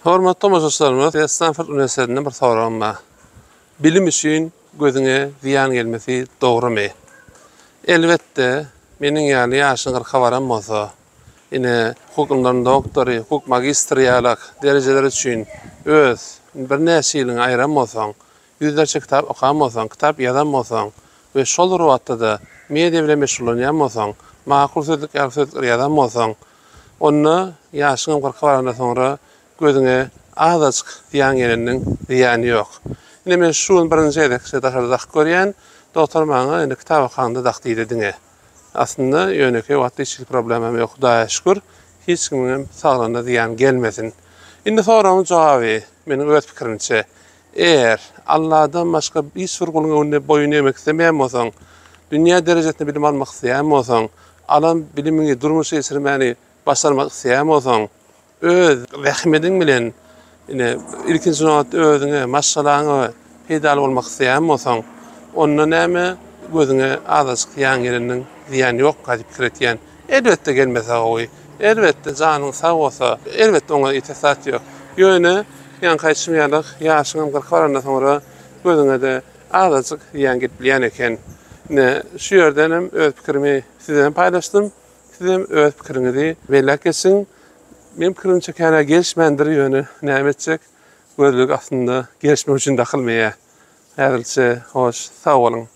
Hormatly tomaşaçylarymyz, size Stanford uniwersitetinden bir soragym bar. Bilim üçin gözüňe zyýan gelmesi dogrumy? Elbetde, meniň ýaly ýaşyň kyrka baran bolsa, ine, hukuk ylymlarynyň doktory, hukuk magistri ýalak derejeler üçin öz birnäçe ýylyňy aýyran bolsaň, ýüzlerçe kitap okan bolsaň, kitap ýazan bolsaň we şol bir wagtda-da media bilen meşgullanýan bolsaň, makul sözlük ýaly sözlükleri ýazan bolsaň, Onda ýaşyňam kyrka barandan soňra gözüňe azajyk zyýan geleniniň zyýany ýok. Ine men şu gün birinji gezek şeýle daşarda dakyp görýän. Dogtor maňa indi kitap okaňda dak diýdi diňe. Aslynda ýönekeý wagtda hiç hili problemam ýok Hudaýa şükür. Hiç kimiňem saglygyna zyýan gelmesin. Indi soragyň jogaby meniň öz pikirimçe. Eger Alladan başga hiç bir guluň öňünde boýun egmek islemeýän bolsaň, dünýä derejesinde bilim almak isleýän bolsaň, alan bilimiňi durmuşa geçirmäni başarmak isleýän bolsaň, öz zähmediň bilen, ine, ilkinji nobatda özüňe, maşgalaňa peýdaly bolmak isleýän bolsaň, onda näme, gözüňe azajyk zyýan geleniniň zyýany ýokka diýip pikir etýän. Elbetde gelmese gowy. Elbetde janyň sag bolsa, elbetde oňa ýetes zat ýok. Ýöne, ýaňky aýdyşym ýaly, ýaşyňam kyrka barandan soňra gözüňe-de azajyk zyýan gelip bilýän eken. Ine, şu ýerdenem öz pikirimi siz bilen paýlaşdym. Sizem öz pikiriňizi belläp geçiň. Meň pikirimçe känä gelişmändir, ýöne näme etjek, gözlük aslynda gelişmek üçin dakylmaýar. Häzirlikçe hoş, sag boluň!